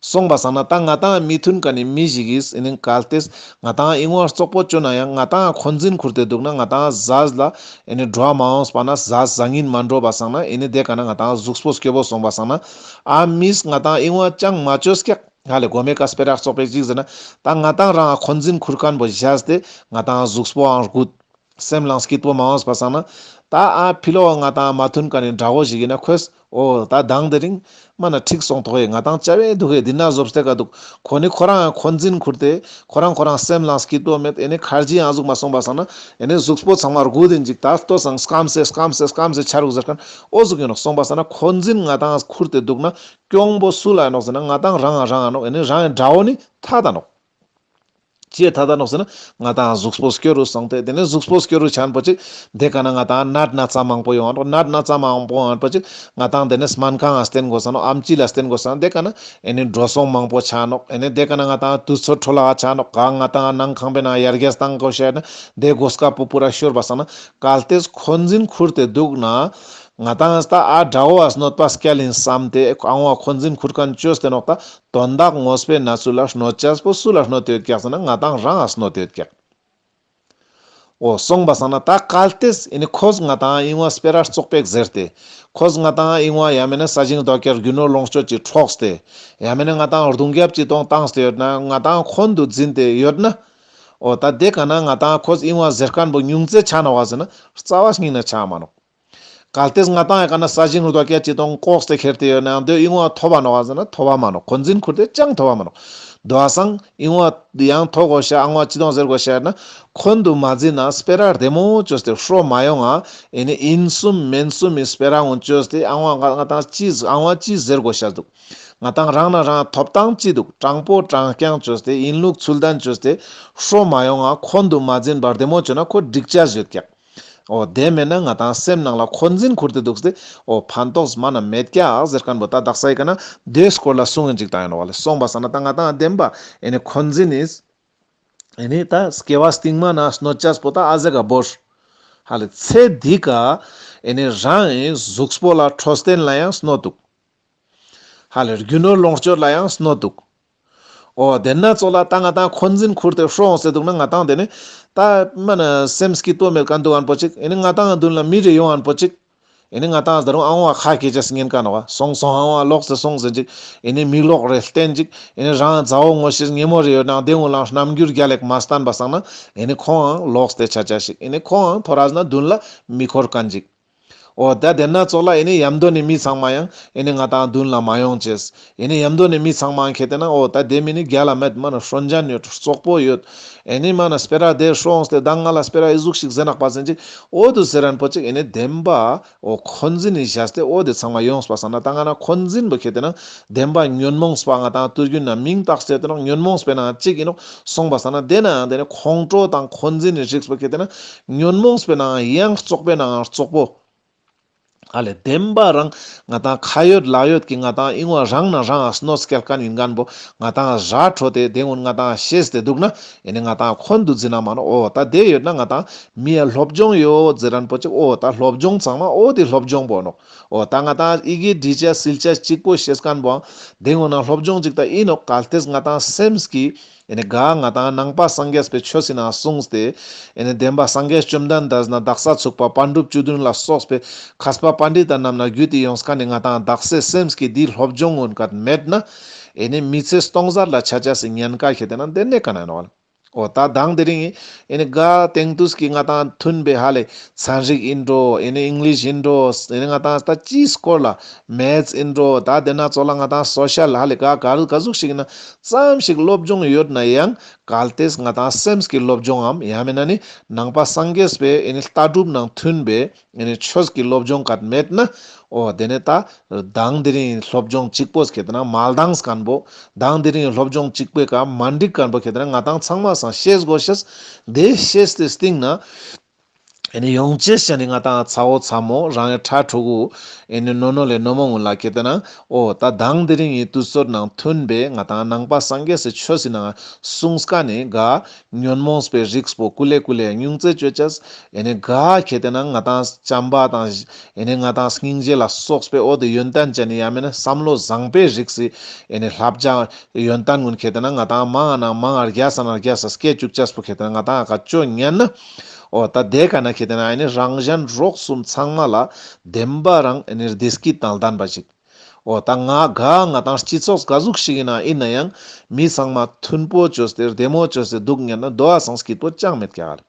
སོང་པ་སང་ན་ད་ང་ཏང་མི་མཐུན་ཀ་ནི་མི་ཞིག་གིས་ཨེ་ནི་གལ་ཏེ་ང་ཏང་ཨིན་བ་བཙོག་པོ་བཅོ་ན་ཡང་ང་ཏང་འཁོན་འཛིན་ཁུར་ཏེ་འདུག་ན་ང་ཏང་ཟས་ལ་ཨེ་ནི་བྲོ་བ་མ་འོངས་པ་ན་ཟས་ཟ་སྙིང་མ་འདོད་པ་སང་ན་ཨེ་ནི་དེ་ཀ་ན་ང་ཏང་གཟུགས་པོ་སྐྱོ་པོ་སོང་པ་སང་ན་ཨ་མིས་ང་ཏང་ཨིན་བ་ཅང་མ་བཅོས་ཀྱག། ཧ་ལེ། གོ་མའི་ཀ་སྤེ་ར་བཙོག་པོ་ཞིག་ཟེར་ན་ད་ང་ཏང་རང་འཁོན་འཛིན་ཁུར་མཁན་པོ་བཞག་སྟེ་ང་ཏང་གཟུགས་པོའང་རྒུད། སེམས་ལའང་སྐྱིད་པོ་མ་འོངས་པ་སང་ན་ད་ཨ་ཕི་ལོག་ང་ཏང་མ་མཐུན་ཀ་ནི་དགྲ་བོ་ཞིག་ཨིན་ན་ཁོས་འོ་ད་དང་དེ་རིང་མ་ན་འགྲིག་སོང་ཐོག་ཨེ་ང་ཏང་ཅ་བའི་འདུག་ཨེ་འདི་ན་བཟོ་སྟེ་ཀ་འདུག། ཁོ་ནི་ཁོ་རང་འཁོན་འཛིན་ཁུར་ཏེ་ཁོ་རང་ཁོ་རང་སེམས་ལའང་སྐྱིད་པོ་མེད། ཨེ་ནི་ཁར་ཇི་ཡང་ཟུག་མ་སོང་པ་སང་ན་ཨེ་ནི་གཟུགས་པོ་ཚང་མ་རྒུད་དེ་ཅིག་ད་ལྟོས་སང་སྐམ་སེ་སྐམ་སེ་སྐམ་སེ་ཆ་རུག་ཟེར་མཁན་འོ་ཟུག་ཨིན་ནོག། སོང་པ་སང་ན་འཁོན་འཛིན་ང་ཏང་ཁུར་ཏེ་འདུག་ན་གྱོང་པོ་སུ་ལ་ཨིན་ནོག་ཟེར་ན་ང་ཏང་རང་ང་རང་ཨིན་ནོག། ཨེ་ནི་རང་ངི་དགྲ་བོ་ནི་ཐད་ད་ནོག། ཅི་ཐད་ད་ནོག་ཟེར་ན་ང་ཏང་གཟུགས་པོ་སྐྱོ་རུ་སོང་སྟེ་དེ་ནས་གཟུགས་པོ་སྐྱོ་རུ་ཆ་ན་པོ་ཅིག་དེ་ཀ་ན་ང་ཏང་ནད་ན་ཚ་མང་པོ་ཡོང་ང་ནོག། ནད་ན་ཚ་མང་པོ་ཡོང་ང་པོ་ཅིག་ང་ཏང་དེ་ནས་སྨན་ཁང་ང་བསྟེན་དགོས་ས་ནོག། ཨམ་ཆི་ལ་བསྟེན་དགོས་ས་ནོག། དེ་ཀ་ན་ཨེ་ནི་འགྲོ་སོང་མང་པོ་ཆ་ནོག། ཨེ་ནི་དེ་ཀ་ན་ང་ཏང་དུས་ཚོད་འཕྲོ་བརླག་ཆ་ནོག། ག་ང་ཏང་ནང་ཁང་པའི་ནང་ཡར་རྒྱས་བཏང་དགོས་ཤེས་ན་དེ་གོ་སྐབས་པོ་པུ་ར་ཤོར་བ་སང་ན་གལ་ཏེ་འཁོན་འཛིན་ཁུར་ཏེ་འདུག་ན་ང་ཏང་ད་ཨ་དགྲ་བོ་ཨ་གནོད་པ་སྐྱལ་ཡིན་བསམ་སྟེ་ཨང་བ་འཁོན་འཛིན་ཁུར་མཁན་བཅོས་ཏེ་ནོག་ད། དོན་དག་ངོས་པོའི་ནང་ཚུལ་ལ་གནོད་ཅེས་པོ་སུ་ལ་གནོད་དེ་ཡོད་ཀྱག་ཟེར་ན་ང་ཏང་རང་ང་གནོད་དེ་ཡོད་ཀྱག། འོ་སོང་པ་སང་ན་ད་གལ་ཏེ་ཨེ་ནི་ཁོས་ང་ཏང་ཨིན་བ་སྤེ་ར་བཙོག་པོ་ཞིག་ཟེར་ཏེ་ཁོས་ང་ཏང་ཨིན་བ་ཡང་མེད་ན་ས་ཞིང་རྡོ་སྐྱ་རྒྱུ་ནོར་ལོངས་སྤྱོད་ཅིག་འཕྲོགས་ཏེ་ཡང་མེད་ན་ང་ཏང་རྡུང་རྒྱབ་ཅིག་གཏོང་བཏང་སྟེ་ཡོད་ན་ང་ཏང་འཁོན་དུ་འཛིན་ཏེ་ཡོད་ན་འོ་ད་དེ་ཀ་ན་ང་ཏང་ཁོས་ཨིན་བ་ཟེར་མཁན་པོ་ཉུང་ཙེ་ཆ་ནོག་ག་ཟེར་ན་རྩ་བ་ཉིད་ན་ཆ་མ་ནོག། གལ་ཏེ་ང་ཏང་ཡ་ཀ་ན་ས་ཞིང་རྡོ་སྐྱ་ཅིག་གཏོང་ལྐོག་སྟེ་ཁྱེར་ཏེ་ཡོད་ན་ཡང་དེ་ཨིན་བ་ཐོབ་བ་ནོག་ག་ཟེར་ན་ཐོབ་བ་མ་ནོག། འཁོན་འཛིན་ཁུར་ཏེ་ཅང་ཐོབ་བ་མ་ནོག། དོ་བ་སང་ཨིན་བ་ཡང་ཐོབ་དགོས་ཤ་ཨང་བ་ཅི་གཏོང་ཟེར་དགོས་ཤ་ན་འཁོན་དུ་མ་འཛིན་ན་སྤེ་ར་བདེ་མོ་བཅོས་ཏེ་ཧྲོ་མ་ཡོང་ང་ཨེ་ནི་ཨིན་སུམ་མེན་སུམ་མི་སྤེ་ར་འོང་བཅོས་ཏེ་ཨང་བ་ང་ང་ཏང་ཅི་ཨང་བ་ཅི་ཟེར་དགོས་ཤ་འདུག། ང་ཏང་རང་ན་རང་ཐོབ་ཐང་ཅི་འདུག། དྲང་པོ་དྲང་རྐྱང་བཅོས་ཏེ་ཨིན་ལུགས་ཚུལ་ལྡན་བཅོས་ཏེ་ཧྲོ་མ་ཡོང་ང་འཁོན་དུ་མ་འཛིན་པར་བདེ་མོ་བཅོས་ན་ཁོ་འགྲིག་ཅེས་ཡོད་ཀྱག། འོ་དེ་མེད་ན་ང་ཏང་སེམས་ནང་ལ་འཁོན་འཛིན་ཁུར་ཏེ་འདུག་སྟེ་འོ་ཕན་ཐོགས་མ་ན་མེད་ཀྱག་ཟེར་མཁན་པོ་ད་དག་ས་ཡི་ཀ་ན་དེ་སྐོར་ལ་གསུང་ངིན་ཅིག་ད་ཡིན་ནོག་ལེ། སོང་པ་སང་ན་ད་ང་ཏང་བདེན་པ་ཨེ་ནི་འཁོན་འཛིན་ནི་ཨེ་ནི་ད་སྐྱེ་བ་སྟིང་མ་ན་གནོད་ཅེས་པོ་ད་ཨ་ཟེ་ག་བོར་ཧ་ལེ་ཚེ་འདི་ཀ་ཨེ་ནི་རང་ངི་གཟུགས་པོ་ལ་འཕྲོད་བསྟེན་ལ་ཡང་གནོད་འདུག། ཧ་ལེ་རྒྱུ་ནོར་ལོངས་སྤྱོད་ལ་ཡང་གནོད་འདུག། འོ་དེ་ན་ཙོགས་ལ་ད་ང་ཏང་འཁོན་འཛིན་ཁུར་ཏེ་ཧྲོ་འོང་སྟེ་འདུག་ན་ང་ཏང་དེ་ནི་ད་མ་ན་སེམས་སྐྱིད་པོ་མེད་མཁན་འདུག་མཁན་པོ་ཅིག། ཨེ་ནི་ང་ཏང་མདུན་ལ་མི་རེ་ཡོང་མཁན་པོ་ཅིག། ཨེ་ནི་ང་ཏང་ད་རུང་ཨང་བ་ཁ་སྐད་ཅེས་ཉན་མཁན་ནོག་པ། སོང་སོང་ཨང་བ་ལོག་སྟེ་སོང་ཟེར་ཅིག། ཨེ་ནི་མིག་ལོག་རེ་བསྟན་ཅིག། ཨེ་ནི་རང་མཛའ་བོ་ངོ་ཤེས་ཉེ་མོ་རེ་ཡོད་ན་དེ་ངོ་ལ་རྣམ་འགྱུར་རྒྱལ་ལེགས་མ་བསྟན་པ་སང་ན་ཨེ་ནི་ཁོང་ཨང་ལོག་སྟེ་ཆ་ཆ་ཞིག། ཨེ་ནི་ཁོང་ཨང་ཐོ་རས་ན་མདུན་ལ་མི་འཁོར་མཁན་ཅིག། འོ་ད་དེ་ན་ཙོགས་ལ་ཨེ་ནི་ཡམ་དོ་ནི་མི་ཚང་མ་ཡང་ཨེ་ནི་ང་ཏང་མདུན་ལ་མ་ཡོང་ཅེས། ཨེ་ནི་ཡམ་དོ་ནི་མི་ཚང་མ་ཁྱེད་དེ་ན་འོ་ད་དེ་མི་ནི་རྒྱལ་ལ་མེད། མ་ན་ཧྲོན་ཅན་ཡོད། བཙོག་པོ་ཡོད། ཨེ་ནི་མ་ན་སྤེ་ར་དེ་ཧྲོ་འོང་སྟེ་ད་ང་ལ་སྤེ་ར་ཨི་ཟུག་ཞིག་ཟེར་ནག་པ་ཟེར་ཅིག། འོ་དུ་ཟེར་མཁན་པོ་ཅིག། ཨེ་ནི་བདེན་པ་འོ་འཁོན་འཛིན་ནི་བཞག་སྟེ་འོ་དེ་ཚང་མ་ཡོངས་པ་སང་ན་ད་ང་ན་འཁོན་འཛིན་པོ་ཁྱེད་དེ་ན་བདེན་པ་ཉོན་མོངས་པ་ང་ཏང་དུས་རྒྱུན་ན་མིང་བཏགས་སྟེ་དེ་ནོག། ཉོན་མོངས་པའི་ནང་གཅིག་ཨིན་ནོག། སོང་པ་སང་ན་དེ་ན་ཡང་དེ་ནི་ཁོང་ཁྲོ་དང་འཁོན་འཛིན་ནི་རིགས་པོ་ཁྱེད་དེ་ན་ཉོན་མོངས་པའི་ནང་ཡང་བཙོག་པའི་ནང་བཙོག་པོ། ཧ་ལེ་བདེན་པ་རང་ང་ཏང་ཁ་ཡོད་ལག་ཡོད་ཀྱི་ང་ཏང་ཨིན་བ་རང་ན་རང་ང་གནོད་སྐྱེལ་མཁན་ཨིན་མཁན་པོ་ང་ཏང་ར་འཕྲོད་དེ་དེ་སྔོན་ང་ཏང་ཤེས་ཏེ་འདུག་ན་ཨེ་ནི་ང་ཏང་འཁོན་དུ་འཛིན་ན་མ་ནོག། འོ་ད་དེ་ཡོད་ན་ང་ཏང་མི་ཡ་སློབ་སྦྱོང་ཡོད་ཟེར་མཁན་པོ་ཅིག། འོ་ད་སློབ་སྦྱོང་ཚང་མ་འོ་དེ་སློབ་སྦྱོང་པོ་ནོག། འོ་ད་ང་ཏང་ཡི་གེ་འབྲི་ཅེས་སིལ་ཅེས་གཅིག་པོ་ཤེས་མཁན་པོའང་དེ་སྔོན་ན་སློབ་སྦྱོང་ཅིག་ད་ཨིན་ནོག། གལ་ཏེ་ང་ཏང་སེམས་ཀྱི་ ཨེ་ནི་ག་ང་ཏང་ནང་པ་སངས་རྒྱས་པའི་ཆོས་སི་ནང་གསུངས་ཏེ། ཨེ་ནི་བདེན་པ་སངས་རྒྱས་བཅོམ་ལྡན་འདས་ན་དག་ས་ཚུགས་པ་པཎ་གྲུབ་བཅུ་བདུན་ལ་སོགས་པའི་མཁས་པ་པཎྜི་ཏ་རྣམས་ན་བརྒྱུད་དེ་ཡོངས་ཁན་ནི་ང་ཏང་དག་སའི་སེམས་ཀྱི་འདི་སློབ་སྦྱོང་ངོ་ཀ་མེད་ན། ཨེ་ནི་མི་ཚེ་སྟོང་ཟད་ལ་ཆ་ཆ་སི་ཉེན་ཁ་ཁེ་ཏེ་ན་དེ་ནེ་ཀ་ན་ནོག། འོ་ད་དང་དེ་རིང་ཨེ་ནི་ག་དེང་དུས་ཀྱི་ང་ཏང་མཐུན་པའི་ཧ་ལེ་ཚན་རིག་ཨིན་འགྲོ། ཨེ་ནི་ཨིང་ལིཤ་ཨིན་འགྲོ། ཨེ་ནི་ང་ཏང་ད་ཅིའི་སྐོར་ལ་མེཐས་ཨིན་འགྲོ། ད་དེ་ན་ཚོ་ལ་ང་ཏང་སོ་ཤལ་ཧ་ལེ་ག་ག་ག་ཟུག་ཞིག་ན་ཙམ་ཞིག་སློབ་སྦྱོང་ཡོད་ན་ཡང་གལ་ཏེ་ང་ཏང་སེམས་ཀྱི་སློབ་སྦྱོང་ངམ་ཡང་མེད་ན་ནི་ནང་པ་སངས་རྒྱས་པའི་ཨེ་ནི་ལྟ་གྲུབ་ནང་མཐུན་པའི་ཨེ་ནི་ཆོས་ཀྱི་སློབ་སྦྱོང་ཀ་མེད་ན། འོ་དེ་ནེ་ད་དང་དེ་རིང་སློབ་སྦྱོང་གཅིག་པོ་ཁེ་ཏེ་ན་མ་ལྡངས་ཁན་བོ། དང་དེ་རིང་སློབ་སྦྱོང་གཅིག་པོའི་ཀ་མ་འགྲིག་ཁན་བོ་ཁེ་ཏེ་ན་ང་ཏང་ཚང་མ་སང་ཤེས་དགོས་ཤེས། དེ་ཤེས་ཏེ་སྟིང་ན་ཨེ་ནི་ཡོང་ཅེས་ཅན་ནི་ང་ཏང་ཚ་བོ་ཚ་མོ་རང་ཡང་ཕྲུ་གུ་ཨེ་ནི་ནོ་ནོ་ལེ་ནོ་མོ་ངུན་ལ་ཁེ་ཏེ་ན། འོ་ད་དང་དེ་རིང་ངི་དུས་ཚོད་ནང་མཐུན་པའི་ང་ཏང་ནང་པ་སངས་རྒྱས་སི་ཆོས་སི་ནང་གསུངས་ཀ་ནི་ག་ཉོན་མོངས་པའི་རིགས་པོ་ཀུ་ལེ་ཀུ་ལེ་ཉུང་ཙེ་ཅོ་ཅེས། ཨེ་ནི་ག་ཁེ་ཏེ་ན་ང་ཏང་བྱམས་པ་དང་ཨེ་ནི་ང་ཏང་སྙིང་རྗེ་ལ་སོགས་པའི་འོ་དེ་ཡོན་ཏན་ཅན་ནི་ཡང་མེད་ན་བསམ་བློ་བཟང་པོའི་རིགས་སི་ཨེ་ནི་བསླབ་བྱ་ཡོན་ཏན་ཀུན་ཁེ་ཏེ་ན་ང་ཏང་མང་ང་ན་མང་ང་རྒྱས་ས་ན་རྒྱས་ས་སྐྱེ་བཅུག་ཅེས་པོ་ཁེ་ཏེ་ན་ང་ཏང་ཨ་ཀ་ཅོ་ཉན་ན། འོ་ད་དེ་ཀ་ན་ཁེ་ཏེ་ན་ཨེ་ནི་རང་གཞན་རོགས་གསུམ་ཚང་མ་ལ་བདེན་པ་རང་ཨེ་ནི་བདེ་སྐྱིད་དང་ལྡན་པ་ཞིག། འོ་ད་ང་ག་ང་ཏང་སྤྱི་ཚོགས་ག་ཟུག་ཞིག་ཨིན་ན་ཨིན་ན་ཡང་མི་ཚང་མ་མཐུན་པོ་ཅོས་ཏེ་བདེ་མོ་ཅོས་ཏེ་འདུག་ཉན་ན་དོ་བ་སང་སྐྱིད་པོ་ཅང་མེད་ཀྱག་ལེ།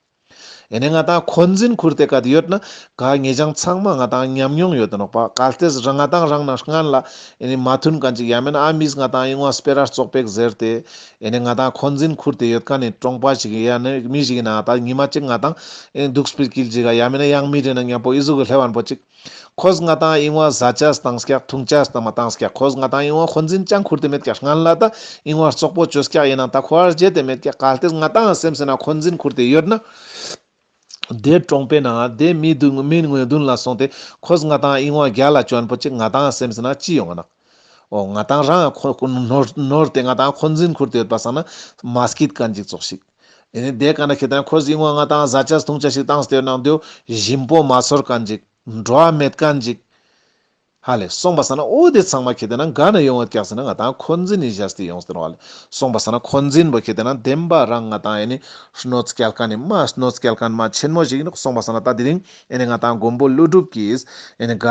ཨེ་ནི་ང་ཏང་འཁོན་འཛིན་ཁུར་ཏེ་ཀ་ཏེ་ཡོད་ན་ག་ཉེ་ཞང་ཚང་མ་ང་ཏང་ཉམས་མྱོང་ཡོད་དེ་ནོག་པ། གལ་ཏེ་རང་ང་ཏང་རང་ན་སྔན་ལ་ཨེ་ནི་མ་མཐུན་ཁན་ཅིག་ཡང་མེད་ན་ཨ་མིས་ང་ཏང་ཨིན་བ་སྤེ་ར་བཙོག་པེག་ཟེར་ཏེ་ཨེ་ནི་ང་ཏང་འཁོན་འཛིན་ཁུར་ཏེ་ཡོད་ཁན་ནི་གྲོང་པ་ཞིག་ཡང་ནི་མི་ཞིག་ཨིན་ན་ད་ཉི་མ་གཅིག་ང་ཏང་ཨེ་ནི་དུག་སྤེ་ར་ཀིལ་ཅིག་ག་ཡང་མེད་ན་ཡང་མི་རེ་ན་ཉམ་པོ་ཨི་ཟུག་གི་ལྷེ་བན་པོ་ཅིག། ཁོས་ང་ཏང་ཨིན་བ་ཟ་ཅེས་བཏང་ཀྱག་འཐུང་ཅེས་བཏང་མ་བཏང་ཀྱག། ཁོས་ང་ཏང་ཨིན་བ་འཁོན་འཛིན་ཅང་ཁུར་ཏེ་མེད་ཀྱག། སྔན་ལ་ད་ཨིན་བ་བཙོག་པོ་ཅོས་ཀྱག་ཨིན་ན་ད་ཁོ་བར་བརྗེད་དེ་མེད་ཀྱག། གལ་ཏེ་ང་ཏང་སེམས་སི་ན་འཁོན་འཛིན་ཁུར་ཏེ་ཡོད་ན། དེ་གྲོང་པའི་ནང་དེ་མི་དུ་མི་ངོས་མདུན་ལ་སོང་སྟེ་ཁོས་ང་ཏང་ཨིན་བ་རྒྱལ་ལ་བཅོན་པོ་ཅིག་ང་ཏང་སེམས་སི་ན་ཅི་ཡོང་ང་ན། འོ་ང་ཏང་རང་ཁོ་ཁོ་ནོར་ནོར་ཏེ་ང་ཏང་འཁོན་འཛིན་ཁུར་ཏེ་ཡོད་པ་སང་ན་མ་སྐྱིད་ཁན་ཅིག་ཙོགས་ཤིག། ཨེ་ནི་དེ་ཀ་ན་ཁེ་ཏེ་ན་ཁོས་ཨིན་བ་ང་ཏང་ཟ་ཅེས་འཐུང་ཅེས་ཤིག་བཏང་སྟེ་ཡོད་ན་དེ་ཞིམ་པོ་མ་ཚོར་ཁན་ཅིག། འགྲོ་བ་མེད་ཁན་ཅིག། ཧ་ལེ་སོང་པ་སང་ན་འོ་དེ་ཚང་མ་ཁེ་ཏེ་ན་ག་ན་ཡོང་བ་ཀྱག་ཟེར་ན་ང་ཏང་འཁོན་འཛིན་ནི་བཞག་སྟེ་ཡོངས་ཏེ་ནོག་ལེ། སོང་པ་སང་ན་འཁོན་འཛིན་པོ་ཁེ་ཏེ་ན་བདེན་པ་རང་ང་ཏང་ཨེ་ནི་གནོད་སྐྱལ་ཁན་ནི་མ་གནོད་སྐྱལ་ཁན་མ་ཆེན་མོ་ཞིག་ཨིན་ནོག། སོང་པ་སང་ན་ད་དེ་རིང་ཨེ་ནི་ང་ཏང་མགོན་པོ་ཀླུ་སྒྲུབ་ཀྱིས་ཨེ་ནི་ག་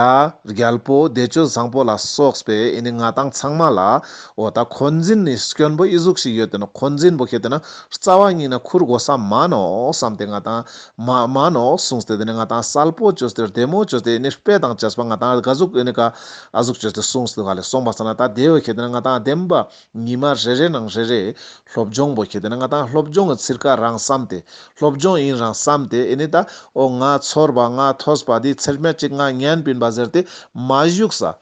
རྒྱལ་པོ་བདེ་སྤྱོད་བཟང་པོ་ལ་སོགས་པའི་ཨེ་ནི་ང་ཏང་ཚང་མ་ལ་འོ་ད་འཁོན་འཛིན་ནི་སྐྱོན་པོ་ཨི་ཟུག་ཞིག་ཡོད་དེ་ནོག། འཁོན་འཛིན་པོ་ཁེ་ཏེ་ན་རྩ་བ་ཉིད་ན་ཁུར་དགོས་ས་མ་ནོག་བསམ་སྟེ་ང་ཏང་མ་མ་ནོག་གསུངས་ཏེ་དེ་ནི་ང་ཏང་གསལ་པོ་བཅོས་ཏེ་བདེ་མོ་བཅོས་ཏེ་ཨེ་ནི་དཔེ་དང་བཅས་པ་ང་ཏང་ག་ཟུག་ཨེ་ནི་ག་ཨ་ཟུག་བཅོས་ཏེ་གསུངས་ཏེ་ག་ལེ། སོང་པ་སང་ན་ད་དེ་བོ་ཁེ་ཏེ་ན་ང་ཏང་བདེན་པ་ཉི་མ་རེ་རེ་ནང་རེ་རེ་སློབ་སྦྱོང་པོ་ཁེ་ཏེ་ན་ང་ཏང་སློབ་སྦྱོང་གི་ཚིར་ཀ་རང་བསམ་སྟེ་སློབ་སྦྱོང་ཨིན་རང་བསམ་སྟེ་ཨེ་ནི་ད་འོ་ང་ཚོར་བ་ང་ཐོས་པ་དེ་ཚེར་མ་གཅིག་ང་ཉན་པིན་པ་ཟེར་ཏེ་མ་བཞུགས་ས།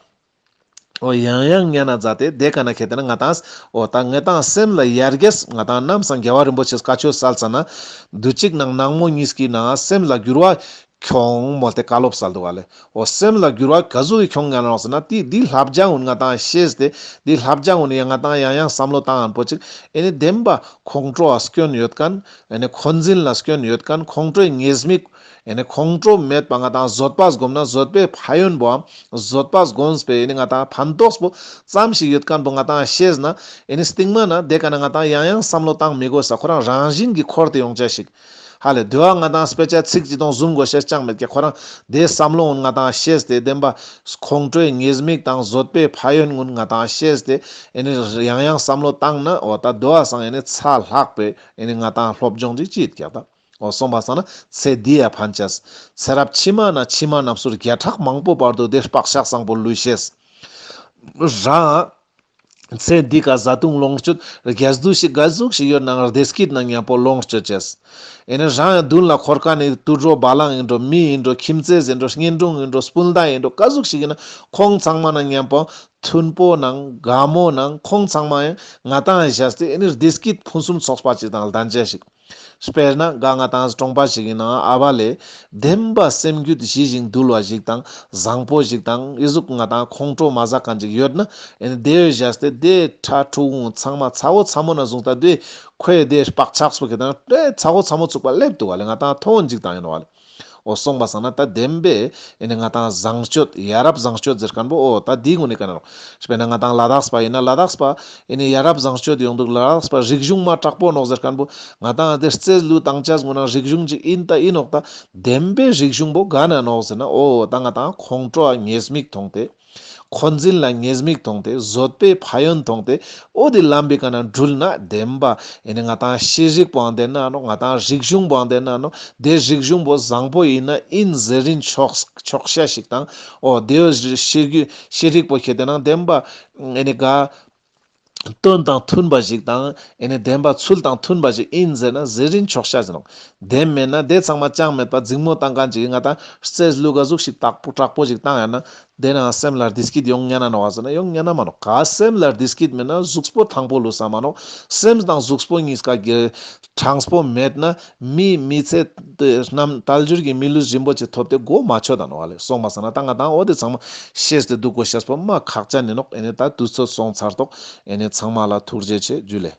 འོ་ཡང་ཡང་ཉན་ན་མཛད་དེ་དེ་ཀ་ན་ཁེ་ཏེ་ན་ང་ཏང་འོ་ད་ང་ཏང་སེམས་ལ་ཡར་རྒྱས་ང་ཏང་ནམ་སང་རྒྱལ་བ་རིན་པོ་ཆེས་བཀའ་ཆོས་སལ་ཙ་ན་དུས་གཅིག་ནང་ནང་མོ་གཉིས་ཀྱི་ནང་སེམས་ལ་འགྱུར་བ་ཁྱོང་མོལ་ཏེ་བཀའ་སློབ་སལ་འདུག་ག་ལེ། འོ་སེམས་ལ་འགྱུར་བ་ག་ཟུག་གི་ཁྱོང་ང་ནོག་ཟེར་ན་དེ་དེ་བསླབ་བྱ་ཀུན་ང་ཏང་ཤེས་ཏེ་དེ་བསླབ་བྱ་ཀུན་ཡང་ང་ཏང་ཡང་ཡང་བསམ་བློ་བཏང་ཨན་པོ་ཅིག་ཨེ་ནི་བདེན་པ་ཁོང་ཁྲོ་ལ་སྐྱོན་ཡོད་ཁན་ཨེ་ནི་འཁོན་འཛིན་ལ་སྐྱོན་ཡོད་ཁན་ཁོང་ཁྲོའི་ཉེས་དམིགས་ཨེ་ནི་ཁོང་ཁྲོ་མེད་པ་ང་ཏང་བཟོད་པ་སྒོམ་ན་བཟོད་པའི་ཕན་ཡོན་པོའམ་བཟོད་པ་སྒོམས་པའི་ཨེ་ནི་ང་ཏང་ཕན་ཐོགས་པོ་ཙམ་ཞིག་ཡོད་ཁན་པོ་ང་ཏང་ཤེས་ན་ཨེ་ནི་སྟིང་མ་ན་དེ་ཀ་ན་ང་ཏང་ཡང་ཡང་བསམ་བློ་བཏང་མི་དགོས་ས་ཁོ་རང་རང་བཞིན་གྱི་འཁོར་ཏེ་ཡོང་ཆ་ཞིག། ཧ་ལེ་དུ་བ་ང་ཏང་སྤེ་ཆ་ཚིག་གཅིག་དང་བཟུང་དགོས་ཤེས་ཅང་མེད་ཀྱག། ཁོ་རང་དེ་བསམ་བློ་ཀུན་ང་ཏང་ཤེས་ཏེ་བདེན་པ་ཁོང་ཁྲོའི་ཉེས་དམིགས་དང་བཟོད་པའི་ཕན་ཡོན་ཀུན་ང་ཏང་ཤེས་ཏེ་ཨེ་ནི་ཡང་ཡང་བསམ་བློ་བཏང་ན་འོ་ད་དུ་བ་སང་ཨེ་ནི་ཚ་ལྷག་པའི་ཨེ་ནི་ང་ཏང་སློབ་སྦྱོང་ཅིག་ཅིག་ཡོད་ཀྱག་ད། འོ་སོང་པ་སང་ན་ཚེ་འདི་ཡ་ཕན་ཆེས། ཚེ་རབས་ཕྱི་མ་ན་ཕྱི་མ་རྣམས་སུ་བརྒྱ་ཕྲག་མང་པོ་བར་དུ་བདེ་བག་ཆགས་བཟང་པོ་ལུས་ཤེས། རང་ཚེ་འདི་ཀ་བཟའ་བཏུང་ལོངས་སྤྱོད་རྒྱས་བསྡུས་ཤིག་ག་ཟུག་ཞིག་ཡོད་ནའང་བདེ་སྐྱིད་ནང་མཉམ་པོ་ལོངས་སྤྱོད་ཅེས། ཨེ་ནི་རང་མདུན་ལ་འཁོར་ཁན་ནི་དུད་འགྲོ་བ་ལང་ཨིན་འགྲོ་མི་ཨིན་འགྲོ་ཁྱིམ་མཚེས་ཨིན་འགྲོ་གཉེན་དྲུང་ཨིན་འགྲོ་སྤུན་ཟླ་ཨིན་འགྲོ་ག་ཟུག་ཞིག་ཨིན་ན་ཁོང་ཚང་མ་ནང་མཉམ་པོ་མཐུན་པོ་ནང་དགའ་མོ་ནང་ཁོང་ཚང་མ་ཡང་ང་ཏང་བཞག་སྟེ་ཨེ་ནི་བདེ་སྐྱིད་ཕུན་སུམ་ཚོགས་པ་ཅིག་དང་ལྡན་ཅེས་ཤིག། དཔེར་ན་ག་ང་ཏང་གྲོང་པ་ཞིག་ཨིན་ན་ཨ་བ་ལེ་བདེན་པ་སེམས་རྒྱུད་ཞི་ཞིང་དུལ་བ་ཞིག་དང་བཟང་པོ་ཞིག་དང་ཨི་ཟུག་ང་ཏང་ཁོང་ཁྲོ་མ་ཟ་ཁན་ཅིག་ཡོད་ན་ཨེ་ནི་དེ་བཞག་སྟེ་དེ་ཕྲུ་གུ་ཚང་མ་ཚ་བོ་ཚ་མོ་ན་བཟུང་ད་དེ་ཁོའི་དེ་བག་ཆགས་པོ་ཁེ་ཏེ་ན་དེ་ཚ་བོ་ཚ་མོ་ཚུགས་པ་ལེབ་འདུག་ག་ལེ། ང་ཏང་མཐོང་ཅིག་དང་ཨིན་ནོག་ག་ལེ། འོ་སོང་པ་སང་ན་ད་བདེན་པའི་ཨེ་ནི་ང་ཏང་བཟང་སྤྱོད་ཡ་རབས་བཟང་སྤྱོད་ཟེར་མཁན་པོ་འོ་ད་འདི་ཀུན་ནི་ཀ་ན་ནོག་དཔེར་ན་ང་ཏང་ལ་དྭགས་པ་ཡིན་ན་ལ་དྭགས་པ་ཨེ་ནི་ཡ་རབས་བཟང་སྤྱོད་ཡོང་འདུག་ལ་དྭགས་པ་རིག་གཞུང་མ་དྲག་པོ་ནོག་ཟེར་མཁན་པོ་ང་ཏང་དེ་རྩེད་ལུ་བཏང་ཅས་ངོ་ན་རིག་གཞུང་ཅིག་ཡིན་ད་ཡིན་ནོག་ད་བདེན་པའི་རིག་གཞུང་པོ་ག་ན་ནོག་ཟེར་ན་འོ་ད་ང་ཏང་ཁོང་ཁྲོ་ཉེས་དམིགས་མཐོང་སྟེ། འཁོན་འཛིན་ལ་ཉེས་དམིགས་མཐོང་སྟེ་བཟོད་པའི་ཕན་ཡོན་མཐོང་སྟེ་འོ་དེ་ལམ་པའི་ཀ་ན་འགྲུལ་ན་བདེན་པ་ཨེ་ནི་ང་ཏང་ཤེས་རིག་པོའང་ལྡན་ན་ནོག་ང་ཏང་རིག་གཞུང་པོའང་ལྡན་ན་ནོག་དེ་རིག་གཞུང་པོ་བཟང་པོ་ཡིན་ན་ཡིན་ཟེར་རིན་ཆོག་ཆོག་ཤ་ཞིག་དང་འོ་དེ་ཤེས་རིག་ཤེས་རིག་པོ་ཁྱེད་དེ་ནང་བདེན་པ་ཨེ་ནི་ག་དོན་དང་མཐུན་པ་ཞིག་དང་ཨེ་ནི་བདེན་པ་ཚུལ་དང་མཐུན་པ་ཞིག་ཡིན་ཟེར་ན་ཟེར་རིན་ཆོག་ཤ་ཟེར་ནོག་དེ་མེད་ན་དེ་ཚང་མ་ཅང་མེད་པ་འཛིང་མོ་བཏང་མཁན་ཅིག་ང་ཏང་རྩེད་ལུགས་ག་ཟུག་ཞིག་དྲག་པོ་དྲག་པོ་ཞིག་བཏང་ཡ་ན་དེ་ནང་སེམས་ལ་བདེ་སྐྱིད་ཡོང་ཉན་ན་ནོག་ཟེར་ན་ཡོང་ཉན་ན་མ་ནོག་ག་སེམས་ལ་བདེ་སྐྱིད་མེད་ན་གཟུགས་པོ་ཐང་པོ་ལུས་ས་མ་ནོག་སེམས་དང་གཟུགས་པོ་གཉིས་ཀ་གི་དྲང་པོ་མེད་ན་མི་མི་ཚེ་རྣམས་དལ་འབྱོར་གྱི་མི་ལུས་རིན་པོ་ཆེ་ཐོབ་སྟེ་གོ་མ་ཆོད་ད་ནོག་ལེ། སོང་པ་སང་ན་ད་ང་ཏང་འོ་དེ་ཚང་མ་ཤེས་ཏེ་འདུག་དགོས་ཤེས་པོ་མ་ཁག་ཅན་ཡིན་ནོག་ཨེ་ནི་ད་དུས་ཚོད་སོང་ཚར་ཏོག་ཨེ་ནི་ཚང་མ་ལ་ཐུགས་རྗེ་ཆེ། ཇུ་ལེ།